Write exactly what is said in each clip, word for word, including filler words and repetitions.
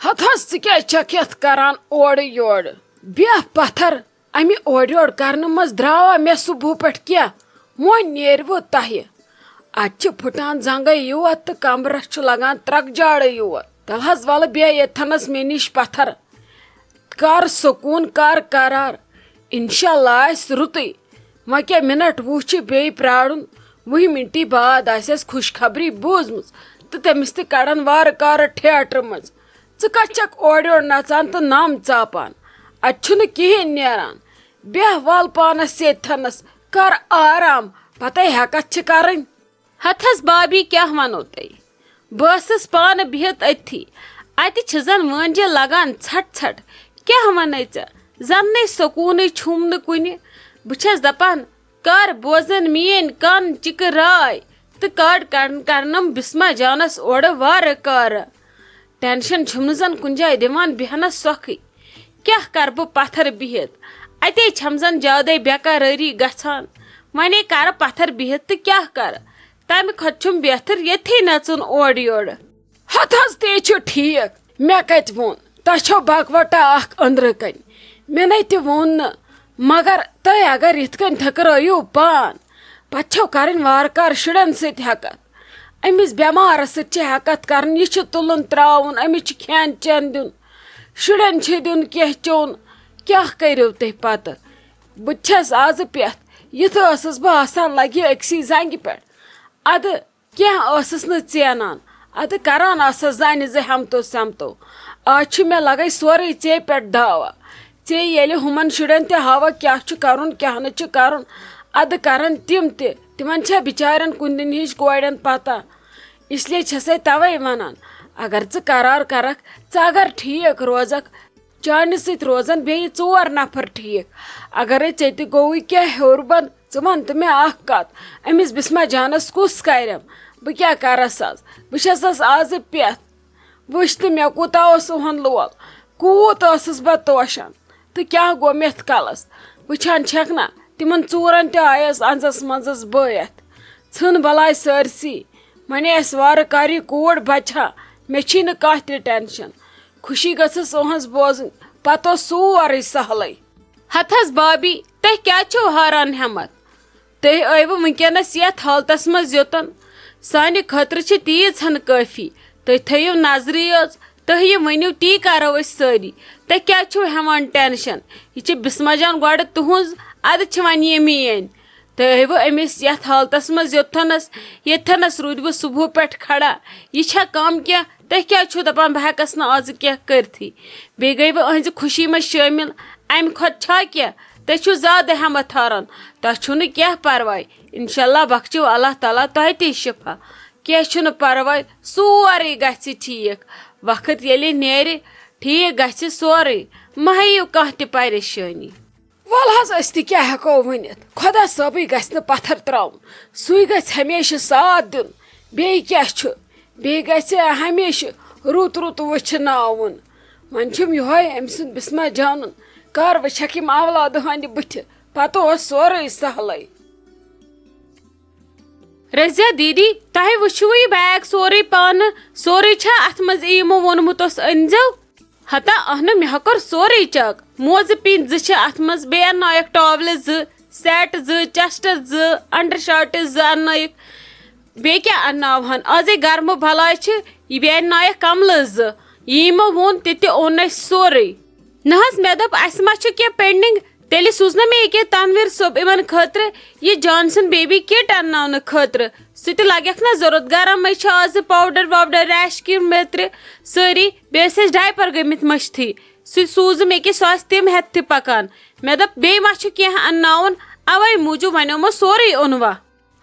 ہتہٕ حظ، ژٕ کیٛازِ چھکھ یتھ کران اورٕ یورٕ؟ بیٚہہ پتھر، امہِ اورٕ یورٕ کرنہٕ منٛز درٛاوا مےٚ صبحہٕ پٮ۪ٹھ کینٛہہ؟ وۄنۍ نیرِوٕ تۄہہِ۔ اتہِ چھِ پھُٹان زنٛگے یوت تہٕ کمرس چھُ لگان ترکجاڑے یوت۔ تلہٕ حظ، ولہٕ بیٚہہ ییٚتھنس مےٚ نِش پتھر۔ کر سکوٗن، کر قرار۔ انشاءاللہ آسہِ رُتُے۔ وۄنۍ کیٛاہ، مِنٹ وُہ چھِ بیٚیہِ پرٛارُن۔ وُہہِ مِنٹی بعد آسہِ اَسہِ خوشخبری بوٗزمٕژ تہٕ تٔمِس تہِ کَڑن وارٕ کارٕ ٹھیٹرٕ منٛز۔ ژٕ کَتھ چھَکھ اورٕ یورٕ نَژان تہٕ نَم ژاپان؟ اَتہِ چھُنہٕ کِہیٖنۍ نیران۔ بیٚہہ وَل پانَس ییٚتھَنَس، کَر آرام، پَتَے ہٮ۪کَتھ چھِ کَرٕنۍ۔ ہتہٕ حظ بابی، کیٛاہ وَنو تۄہہِ؟ بہٕ ٲسٕس پانہٕ بِہِتھ أتھی۔ اَتہِ چھِ زَن وٲنجہِ لَگان ژھَٹھ ژھَٹھ۔ کیٛاہ وَنَے ژےٚ؟ زَنہٕ نے سکوٗنٕے چھُم نہٕ کُنہِ۔ بہٕ چھَس دَپان، کَر بوزَن میٛٲنۍ کَن چِکہٕ راے تہٕ کَڑ کَڑ-، کَڑنَم بِسما جانَس اورٕ وارٕ کارٕ۔ ٹینشن چھُم نہٕ زن کُنہِ جایہِ دِوان بیہنس سۄکھٕے۔ کیاہ کرٕ بہٕ پتھر بِہِتھ؟ اتے چھم زن زیادے بے قرٲری گژھان۔ ونے کرٕ پتھر بِہِتھ تہٕ کیاہ کرٕ؟ تمہِ کھۄتہٕ چھُم بہتر ییٚتھی نژُن اورٕ یورٕ۔ ہتہٕ حظ، تے چھُ ٹھیک۔ مےٚ کتہِ ووٚن؟ تۄہہِ چھو بکوٹا اکھ أنٛدرٕ کنۍ۔ مےٚ نے تہِ ووٚن نہٕ۔ مگر تُہۍ اگر یِتھ کٔنۍ تھٔکرٲیِو پان، پتہٕ چھو کرٕنۍ وارٕ کارٕ شُرٮ۪ن سۭتۍ ہٮ۪کتھ۔ أمِس بٮ۪مارس سۭتۍ چھِ ہٮ۪کتھ کرٕنۍ، یہِ چھُ تُلُن تراوُن، أمِس چھُ کھٮ۪ن چٮ۪ن دیُن، شُرٮ۪ن چھُ دیُن کینٛہہ چیوٚن۔ کیٛاہ کٔرِو تُہۍ پتہٕ؟ بہٕ تہِ چھَس آزٕ پٮ۪تھ، یِتھ ٲسٕس بہٕ آسان لگہِ أکسٕے زنٛگہِ پٮ۪ٹھ۔ ادٕ کینٛہہ ٲسٕس نہٕ ژینان، ادٕ کران آسس زنہِ زٕ ہمتو سمتو۔ آز چھُ مےٚ لگے سورُے ژے پٮ۪ٹھ داوا۔ ژے ییٚلہِ ہُمن شُرٮ۪ن تہِ ہاوکھ کیٛاہ چھُ کرُن، کیٛاہ نہٕ چھُ کرُن، ادٕ کرن تِم تہِ۔ تِمن چھےٚ بِچارٮ۪ن کُنہِ دِنہٕ ہِنٛز کورٮ۪ن پتہ۔ اس لیے چھسے توے ونان، اگر ژٕ قرار کرکھ، ژٕ اگر ٹھیٖک روزکھ، چانہِ سۭتۍ روزن بیٚیہِ ژور نفر ٹھیٖک۔ اگرے ژےٚ تہِ گوٚوُے کینٛہہ ہیوٚر بۄن، ژٕ وَن تہٕ مےٚ اکھ کتھ، أمِس بسمہ جانس کُس کرٮ۪م؟ بہٕ کیٛاہ کرس از؟ بہٕ چھسس آزٕ پٮ۪تھ۔ وٕچھ تہٕ مےٚ کوٗتاہ اوس اُہُنٛد لول، کوٗت ٲسٕس بہٕ توشان تہٕ کیٛاہ گوٚو مےٚ یَتھ کلس۔ وٕچھان چھکھ نا، تِمن ژوٗرن تہِ آیس انٛزس منٛزس بٲیتھ۔ ژھٕن بلاے سٲرسٕے۔ وۄنۍ آسہِ وارٕ کاری کوٗر بچہٕ ہا، مےٚ چھی نہٕ کانٛہہ تہِ ٹینشن۔ خوشی گٔژھٕس اُہٕنٛز بوزٕنۍ، پتہٕ اوس سورُے سہلٕے۔ ہتہٕ حظ بابی، تُہۍ کیٛازِ چھِو ہاران ہٮ۪متھ؟ تُہۍ ٲیوٕ وٕنکیٚنس یتھ حالتس منٛز یوٚتن؟ سانہِ خٲطرٕ چھِ تیٖژ ہن کٲفی۔ تُہۍ تھٲیِو نظرٕے یٲژ، تُہۍ یہِ ؤنِو، تی کرو أسۍ سٲری۔ تُہۍ کیٛازِ چھِو ہٮ۪وان ٹینشن؟ یہِ چھِ بسمہ جان گۄڈٕ تُہنٛز، ادٕ چھِ وۄنۍ یہِ میٲنۍ۔ تُہۍ ٲیوٕ أمِس یتھ حالتس منٛز یوٚتتھنس، ییٚتتھنس روٗدوٕ صبحہٕ پٮ۪ٹھ کھڑا۔ یہِ چھا کم کینٛہہ؟ تُہۍ کیٛازِ چھِو دپان بہٕ ہٮ۪کس نہٕ آزٕ کینٛہہ کٔرتھٕے؟ بیٚیہِ گٔیوٕ أہنٛزِ خوشی منٛز شٲمِل۔ امہِ کھۄتہٕ چھا کینٛہہ؟ تُہۍ چھِو زیادٕ ہٮ۪متھ ہاران۔ تۄہہِ چھُو نہٕ کینٛہہ پرواے۔ انشاءاللہ بخشِو اللہ تعالیٰ تۄہہِ تہِ شفا۔ کینٛہہ چھُنہٕ پرواے، سورُے گژھِ ٹھیٖک۔ وقت ییٚلہِ نیرِ، ٹھیٖک گژھِ سورُے۔ مہ ہیٚیِو کانٛہہ تہِ پریشٲنی۔ وَلہٕ حظ، أسۍ تہِ کیٛاہ ہٮ۪کو ؤنِتھ؟ خۄدا صٲبٕے گژھِ نہٕ پَتھر ترٛاوُن، سُے گژھِ ہمیشہٕ ساتھ دیُن۔ بیٚیہِ کیٛاہ چھُ؟ بیٚیہِ گژھِ ہمیشہٕ رُت رُت وٕچھناوُن۔ وۄنۍ چھُم یِہوٚے أمۍ سُنٛد بِسمہ جانُن، کر وٕچھکھ یِم اولادٕ ہٕنٛدِ بٕتھِ، پَتہٕ اوس سورُے سہلٕے۔ رضیہ دیدی، تۄہہِ وٕچھوٕ یہِ بیگ سورُے پانہٕ؟ سورُے چھا اَتھ منٛز یہِ یِمو ووٚنمُت اوس أنۍزیو؟ ہتا اہنُو، مےٚ ہا کوٚر سورُے چیک۔ موزٕ پیٖنتۍ زٕ چھِ اَتھ منٛز، بیٚیہِ اَننٲیِکھ ٹاولہٕ زٕ، سیٹ زٕ، چیسٹس زٕ، انڈر شارٹس زٕ اَننٲیِکھ۔ بیٚیہِ کیٛاہ اَنناوہَن؟ آزے گرمہٕ بلاے چھِ، یہِ بیٚیہِ اَننٲیِکھ کملہٕ زٕ۔ یہِ یِمو ووٚن تہِ تہِ اوٚن اَسہِ سورُے۔ نہ حظ، مےٚ دوٚپ اَسہِ ما چھُ کینٛہہ پینڈنگ، تیٚلہِ سوٗز نہ مےٚ ییٚکیٛاہ تنویر صٲب یِمن خٲطرٕ یہِ جانسن بیبی کِٹ اَنناونہٕ خٲطرٕ۔ سُہ تہِ لگٮ۪کھ نہ ضروٗرت، گرمٕے چھِ آزٕ، پاوڈر واوڈر، ریش کریم، میترِ سٲری، بیٚیہِ ٲسۍ اَسہِ ڈایپر گٔمٕتۍ مٔشتھٕے۔ سُہ سوٗز مےٚ کہِ سُہ آسہِ تِم ہٮ۪تھ تہِ پکان۔ مےٚ دوٚپ، بیٚیہِ ما چھُ کینٛہہ اَنناوُن؟ اَوَے موٗجوٗب وَنیومو سورُے اوٚنوا۔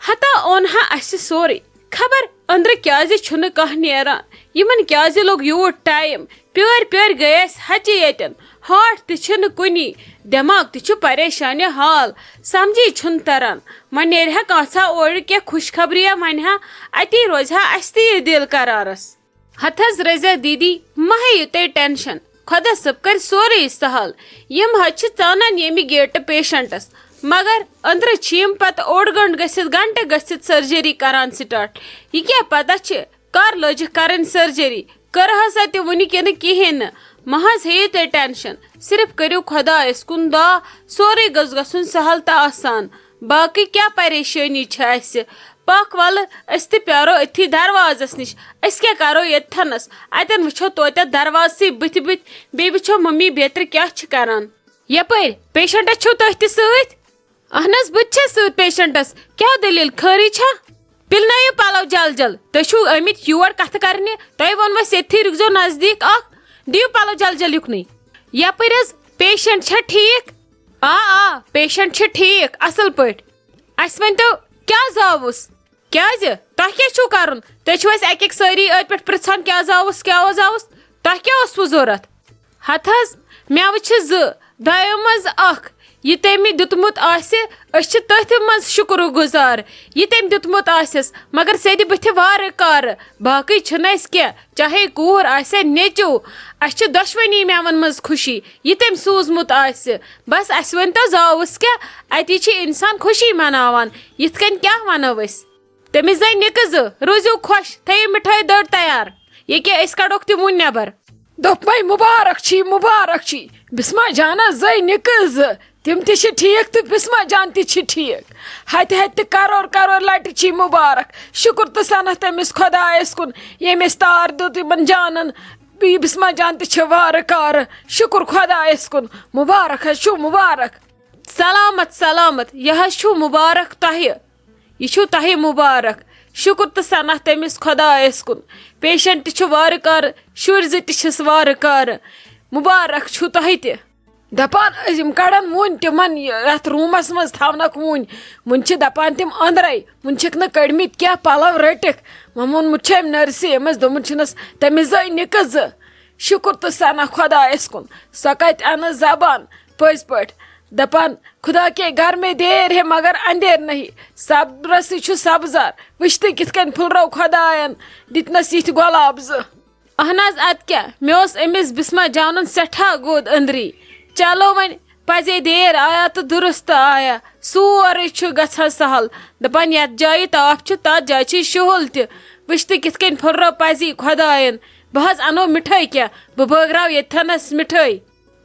ہتا اوٚن ہا اَسہِ سورُے۔ خبر أنٛدرٕ کیٛازِ چھُنہٕ کانٛہہ نیران؟ یِمن کیٛازِ لوٚگ یوٗت ٹایم؟ پیٲرۍ پیٲرۍ گٔے اَسہِ ہَچہِ ییٚتٮ۪ن۔ ہارٹ تہِ چھِنہٕ کُنی، دٮ۪ماغ تہِ چھُ پریشانہِ حال۔ سمجھی چھُنہٕ تران۔ وۄنۍ نیرِ ہا کانٛژھا اورٕ کینٛہہ خوشخبری یا وَنہِ ہا، اَتی روزِ ہا اَسہِ تہِ یہِ دِل قرارس۔ ہتہٕ حظ رضیہ دیدی، مہ ہیٚیِو تُہۍ ٹینشن، خۄدا صٲب کرِ سورُے سہل۔ یِم حظ چھِ ژانان ییٚمہِ گیٹہٕ پیشنٹس، مگر أنٛدرٕ چھِ یِم پتہٕ اوٚڑ گٲنٛٹہٕ گٔژھِتھ، گھنٹہٕ گٔژھِتھ سرجری کران سٹارٹ۔ یہِ کیٛاہ پتہ چھِ کر لٲجِکھ کرٕنۍ سرجری؟ کٔرہسا تہِ وُنہِ کِنہٕ کِہیٖنۍ نہٕ؟ مہ حظ ہیٚیِو تُہۍ ٹٮ۪نشَن، صرف کٔرِو خۄدایَس کُن دعا، سورُے گوٚژھ گژھُن سہل تہٕ آسان۔ باقٕے کیٛاہ پریشٲنی چھِ اَسہِ؟ پَکھ وَلہٕ، أسۍ تہِ پیٛارو أتھی دروازَس نِش۔ أسۍ کیٛاہ کَرو ییٚتھَنَس؟ اَتٮ۪ن وٕچھو توتہِ دروازسٕے بٕتھِ بٕتھِ، بیٚیہِ وٕچھو مٔمی بیترِ کیٛاہ چھِ کَران۔ یَپٲرۍ، پیشنٹَس چھِو تُہۍ تہِ سۭتۍ؟ اہن حظ، بہٕ تہِ چھَس سۭتۍ پیشنٹَس۔ کیٛاہ دٔلیٖل، خٲرٕے چھا؟ پِلنٲیِو پَلو جل جل۔ تُہۍ چھِو آمٕتۍ یور کَتھٕ کَرنہِ، تۄہہِ ووٚنوُ اَسہِ ییٚتھی رُکزیو نزدیٖک اَکھ۔ دِیِو پَلو جل جل یُکنُے۔ یَپٲرۍ حظ، پیشنٹ چھا ٹھیٖک؟ آ، آ، پیشنٹ چھِ ٹھیٖک، اَصٕل پٲٹھۍ۔ اَسہِ ؤنۍتو، کیٛاہ زاوُس؟ کیٛازِ؟ تۄہہِ کیٛاہ چھُو کَرُن؟ تُہۍ چھِو اَسہِ اَکہِ اَکہِ سٲری أتھۍ پٮ۪ٹھ پِرٛژھان، کیٛاہ زاوُس، کیٛاہ زاوُس؟ تۄہہِ کیٛاہ اوسوُ ضوٚرَتھ؟ ہَتہٕ حظ، مےٚ وٕچھِ زٕ، دۄیو منٛز اَکھ۔ یہِ تٔمۍ دیُتمُت آسہِ، أسۍ چھِ تٔتھۍ منٛز شُکر گُزار، یہِ تٔمۍ دیُتمُت آسٮ۪س، مگر سیٚدِ بٕتھِ وارٕ کارٕ۔ باقٕے چھُنہٕ اَسہِ کینٛہہ، چاہے کوٗر آسہِ یا نیٚچوٗ۔ اَسہِ چھِ دۄشوٕنی مٮ۪وَن منٛز خوشی، یہِ تٔمۍ سوٗزمُت آسہِ۔ بَس، اَسہِ ؤنۍتو، زاوُس کیٛاہ؟ اَتی چھِ اِنسان خوشی مَناوان، یِتھ کٔنۍ کیٛاہ وَنو أسۍ؟ تٔمِس زَے نِکہٕ زٕ، روٗزِو خۄش، تھٲیِو مِٹھٲے دٔر تیار، ییٚکیٛاہ أسۍ کَڑوکھ تِم وُنۍ نٮ۪بَر۔ دوٚپمَے، مُبارک چھی، مُبارک چھی، بِسما جانَس زَے نِکہٕ زٕ، تِم تہِ چھِ ٹھیٖک تہٕ بِسما جان تہِ چھِ ٹھیٖک۔ ہَتہِ ہَتہِ تہٕ کَرور کَرور لَٹہِ چھی مُبارک۔ شُکُر تہٕ صنعت تٔمِس خۄدایَس کُن، ییٚمۍ اَسہِ تار دیُت یِمَن جانَن۔ بیٚیہِ بِسما جان تہِ چھِ وارٕ کارٕ۔ شُکُر خۄدایَس کُن۔ مُبارک حظ چھُو، مُبارک۔ سلامت، سلامت، یہِ حظ چھُو مُبارک تۄہہِ۔ یہِ چھُو تۄہہِ مُبارک۔ شُکُر تہٕ صنعت تٔمِس خۄدایَس کُن۔ پیشنٹ تہِ چھُ وارٕ کارٕ، شُرۍ زٕ تہِ چھِس وارٕ کارٕ۔ مُبارک چھُو تۄہہِ تہِ۔ دَپان ٲسۍ، یِم کَڑَن وُنۍ تِمَن یہِ، یَتھ روٗمَس منٛز تھاونَکھ وُنۍ۔ وُنہِ چھِ دَپان تِم أنٛدرَے، وُنہِ چھِکھ نہٕ کٔڑمٕتۍ کینٛہہ پَلَو رٔٹِکھ۔ وۄنۍ ووٚنمُت چھُ أمۍ نٔرسہِ، أمِس دوٚپمُت چھُنَس، تٔمِس زٲے نِکہٕ زٕ۔ شُکُر تہٕ ثنا خۄدایَس کُن۔ سۄ کَتہِ اَنہٕ زَبان پٔزۍ پٲٹھۍ؟ دَپان، خدا کے گھر میں دیر ہے مگر اندھیر نہیں۔ صبرَسٕے چھُ سبزار۔ وٕچھ تہٕ کِتھ کٔنۍ پھُلرٲو خۄدایَن، دِتنَس یِتھۍ گۄلاب زٕ۔ اہن حظ، اَدٕ کیٛاہ، مےٚ اوس أمِس بِسما جانُن سٮ۪ٹھاہ گوٚد أنٛدری۔ چلو وۄنۍ، پَزے دیر آیا تہٕ درست آیا، سورُے چھُ گژھان سہل۔ دَپان، یَتھ جایہِ تاپھ چھُ، تَتھ جایہِ چھُ شُہُل تہِ۔ وٕچھ تہٕ کِتھ کٔنۍ پھُلرٲو پَزی خۄدایَن۔ بہٕ حظ اَنو مِٹھٲے کینٛہہ، بہٕ بٲگراو ییٚتھَنَس مِٹھٲے۔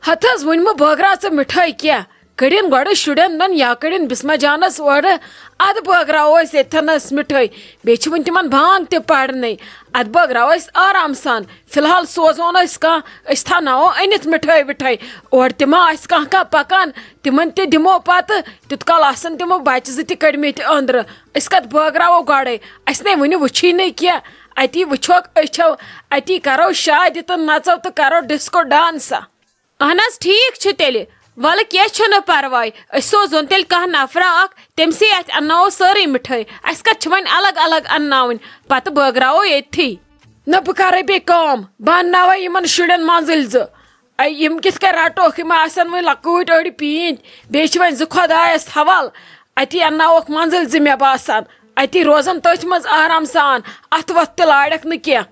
ہَتہٕ حظ، وٕنہِ مہٕ بٲگراو ژٕ مِٹھٲے کینٛہہ۔ کٔڑِن گۄڈٕ شُرٮ۪ن دۄن یا کٔڑِن بِسما جانَس اورٕ، اَدٕ بٲگراوو أسۍ ییٚتھَنَس مِٹھٲے۔ بیٚیہِ چھِ وٕنہِ تِمَن بانٛگ تہِ پَرنَے، اَدٕ بٲگراوو أسۍ آرام سان۔ فی الحال سوزو نہٕ أسۍ کانٛہہ، أسۍ تھاوناوو أنِتھ مِٹھٲے وِٹھٲے۔ اورٕ تہِ ما آسہِ کانٛہہ کانٛہہ پَکان، تِمَن تہِ دِمو پَتہٕ۔ تیُتھ کال آسَن تِمو بَچہِ زٕ تہِ کٔڑمٕتۍ أنٛدرٕ۔ أسۍ کَتھ بٲگراوو گۄڈَے؟ اَسہِ نے وٕنہِ وٕچھُے نہٕ کینٛہہ۔ اَتی وٕچھوکھ أچھو، اَتی کَرو شادِ تہٕ نَژو تہٕ کَرو ڈِسکو ڈانسا۔ اہن حظ، ٹھیٖک چھُ تیٚلہِ۔ وَلہٕ، کینٛہہ چھُنہٕ پَرواے، أسۍ سوزون تیٚلہِ کانٛہہ نفرا اَکھ، تٔمسٕے اَتھِ اَنناوو سٲرٕے مِٹھٲے۔ اَسہِ کَتھ چھِ وۄنۍ الگ الگ اَنناوٕنۍ، پَتہٕ بٲگراوو ییٚتھی۔ نہ، بہٕ کَرَے بیٚیہِ کٲم، بہٕ اَنناوَے یِمَن شُرٮ۪ن منٛزٕلۍ زٕ۔ اَے، یِم کِتھ کٔنۍ رَٹوکھ؟ یِم آسَن وۄنۍ لۄکٕٹۍ أڑۍ پیٖنتۍ، بیٚیہِ چھِ وۄنۍ زٕ خۄدایَس حوال۔ اَتی اَنناوَکھ منٛزٕلۍ زٕ، مےٚ باسان، اَتی روزَن تٔتھۍ منٛز آرام سان، اَتھٕ وَتھٕ تہِ لارٮ۪کھ نہٕ کینٛہہ۔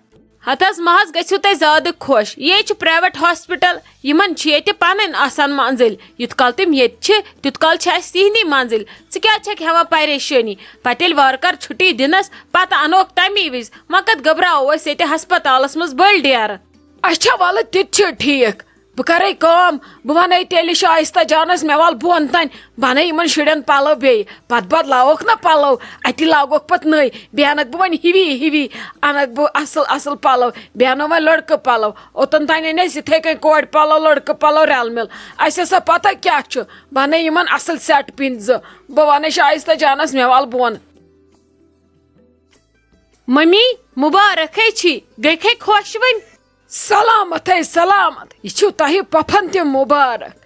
ہتہٕ حظ، مہ حظ گٔژھِو تُہۍ زیادٕ خۄش۔ یے چھُ private hospital، یِمن چھِ ییٚتہِ پنٕنۍ آسان منزِل۔ یُتھ کال تِم ییٚتہِ چھِ، تیُتھ کال چھِ اَسہِ تِہِنٛدی منزِل۔ ژٕ کیٛازِ چھَکھ ہٮ۪وان پریشٲنی؟ پتہٕ ییٚلہِ وارٕ کارٕ چھُٹی دِنَس، پتہٕ اَنوکھ تَمی وِزِ۔ وۄنۍ کَتھ گھبراوو أسۍ ییٚتہِ ہسپتالَس منٛز بٔلۍ ڈیرٕ؟ اچھا، وَلہٕ، تہِ تہِ چھُ ٹھیٖک۔ بہٕ کَرَے کٲم، بہٕ وَنَے تیٚلہِ شایستہ جانَس، مےٚ وَل بۄن تام، بہٕ اَنَے یِمَن شُرٮ۪ن پَلو بیٚیہِ۔ پَتہٕ بدلاوکھ نہ پَلو، اَتی لاگوکھ پَتہٕ نٔے۔ بیٚیہِ اَنَکھ بہٕ وۄنۍ ہِوی ہِوی، اَنَکھ بہٕ اَصٕل اَصٕل پَلو۔ بیٚیہِ اَنو وۄنۍ لٔڑکہٕ پَلو۔ اوٚتَن تام اَنہِ اَسہِ یِتھَے کٔنۍ کورِ پَلو، لٔڑکہٕ پَلو، رَلہٕ مِل۔ اَسہِ ٲس سۄ پَتہ کیٛاہ چھُ، بہٕ اَنَے یِمَن اَصٕل set پیٖنٛتۍ زٕ۔ بہٕ وَنَے شایستہ جانَس، مےٚ وَل بۄن۔ ممی، مُبارک ہے چھی، گٔے کھے خۄش وۄنۍ؟ سلامت ہے سلامت، یہِ چھُو تۄہہِ پۄپھن تہِ مُبارک۔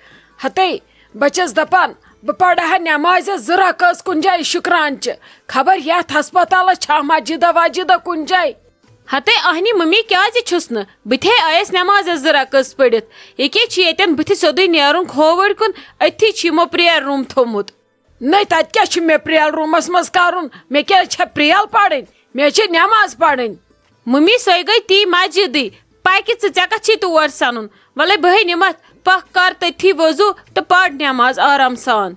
ہتے، بہٕ چھَس دَپان، بہٕ پَرٕ ہا نٮ۪مازِ زٕ رکٲژ کُنہِ جایہِ شُکرانچہِ۔ خبر یَتھ ہسپتالَس چھا مسجدہ وسجدہ کُنہِ جایہِ؟ ہتے اہنی ممی، کیٛازِ چھُس نہٕ؟ بہٕ تہِ ہے آیَس نٮ۪مازِ زٕ رکٲژ پٔرِتھ۔ ییٚکیٛاہ چھِ ییٚتٮ۪ن بٕتھِ سیوٚدُے نیرُن کھووٕرۍ کُن، أتھی چھِ یِمو prayer room تھوٚومُت۔ نٔے، تَتہِ کیٛاہ چھُ مےٚ prayer roomَس منٛز کَرُن؟ مےٚ کیٛاہ چھےٚ prayer پَرٕنۍ؟ مےٚ چھِ نٮ۪ماز پَرٕنۍ۔ مٔمی، سۄے گٔے تی مسجدٕے۔ پَکہِ ژٕ، ژےٚ کَتھ چھُے تور سَنُن؟ وَلَے بہٕ ہے نِمَتھ، پَکھ کَر تٔتھی وضوٗ تہٕ پَر نٮ۪ماز آرام سان۔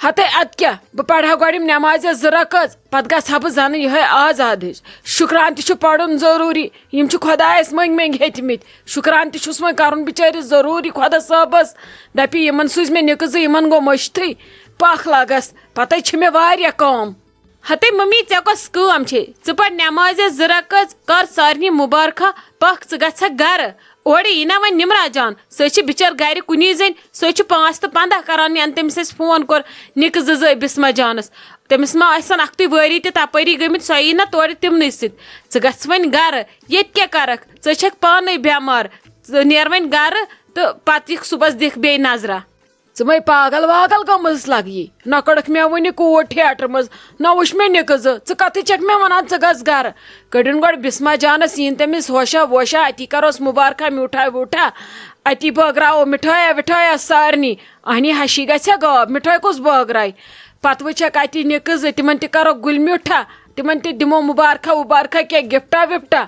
ہتے اَدٕ کیٛاہ، بہٕ پَرٕ ہا گۄڈٕ یِم نٮ۪مازِ زٕ رکٲژ، پَتہٕ گژھٕ ہا بہٕ زَنہٕ یِہوٚے آزاد ہِش۔ شُکران تہِ چھُ پَرُن ضروٗری، یِم چھِ خۄدایَس مٔنٛگۍ مٔنٛگۍ ہیٚتمٕتۍ۔ شُکران تہِ چھُس وۄنۍ کَرُن بِچٲرِس ضروٗری خۄدا صٲبَس۔ دَپہِ، یِمَن سوٗزۍ مےٚ نِکہٕ زٕ، یِمَن گوٚو مٔشتھٕے، پَکھ لَگَس، پَتَے چھِ مےٚ واریاہ کٲم۔ ہتے مٔمی، ژےٚ کۄس کٲم چھے؟ ژٕ پَر نٮ۪مازِ زٕ رکٲژ، کر سارنٕے مُبارکہ، پَکھ ژٕ گژھکھ گرٕ۔ اورٕ یی نا وۄنۍ نِمرا جان، سُہ چھِ بِچٲر گرِ کُنی زٔنۍ، سُہ چھِ پانٛژھ تہٕ پنٛداہ کران، یَنہٕ تٔمِس اَسہِ فون کوٚر نِکہٕ زٕ زٲے بِسمہ جانَس۔ تٔمِس ما آسن اَکھتُے وٲری تہِ تَپٲری گٔمٕتۍ، سۄ یی نا تورٕ تِمنٕے سۭتۍ۔ ژٕ گژھ وۄنۍ گرٕ، ییٚتہِ کیٛاہ کَرَکھ؟ ژٕ چھَکھ پانَے بٮ۪مار، ژٕ نیر وۄنۍ گرٕ تہٕ پَتہٕ یِکھ صُبحَس دِکھ بیٚیہِ نظرہ۔ ژٕ مَے پاگل واگل گٔمٕژ لگہٕ یی؟ نہ کٔڑٕکھ مےٚ وٕنہِ کوٗر تھیٹر منٛز، نہ وٕچھ مےٚ نِکہٕ زٕ۔ ژٕ کَتھٕے چھَکھ مےٚ وَنان ژٕ گژھ گرٕ؟ کٔڑِن گۄڈٕ بِسمہ جانَس، یِن تٔمِس ہوشا ووشا، اَتی کَروس مُبارکہ میوٗٹھا ویوٗٹھا، اَتی بٲگراوو مِٹھٲیا وِٹھٲیا سارنٕے۔ اَہنی ہَشی گژھِ ہا غٲب، مِٹھٲے کُس بٲگراوِ؟ پَتہٕ وٕچھَکھ اَتی نِکہٕ زٕ، تِمَن تہِ کَرو گُلۍ میوٗٹھا، تِمَن تہِ دِمو مُبارکہ وُبارکہ کینٛہہ گفٹا وفٹا۔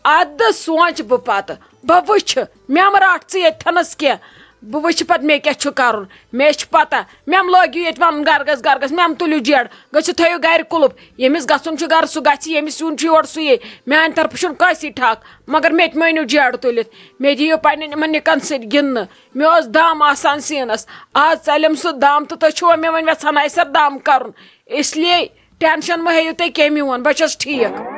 اَدٕ سونٛچہٕ بہٕ پَتہٕ۔ بہٕ وٕچھِ، مےٚ مہ رَٹھ ژٕ ییٚتھَنَس کینٛہہ۔ بہٕ وٕچھِ پَتہٕ مےٚ کیٛاہ چھُ کَرُن۔ مےٚ چھِ پَتہ، مےٚ مہ لٲگِو ییٚتہِ وَنُن گَرٕ گژھ، گَرٕ گژھ، مےٚ مہ تُلِو جیڈ۔ گٔژھِو تھٲیِو گَرِ کُلُف۔ ییٚمِس گژھُن چھُ گَرٕ، سُہ گژھِ، ییٚمِس یُن چھُ یور، سُہ یی۔ میٛانہِ طرفہٕ چھُنہٕ کٲنٛسی ٹھَکھ، مگر مےٚ تہِ مٲنِو جیڈ تُلِتھ۔ مےٚ دِیِو پنٛنٮ۪ن یِمَن نِکَن سۭتۍ گِنٛدنہٕ۔ مےٚ اوس دَم آسان سیٖنَس، آز ژَلٮ۪م سُہ دَم تہٕ تُہۍ چھِوا مےٚ وۄنۍ وٮ۪ژھان اَسہِ سۭتۍ دَم کَرُن؟ اِسلیے ٹٮ۪نشَن مہ ہیٚیِو تُہۍ کینٛہہ میون، بہٕ چھَس ٹھیٖک۔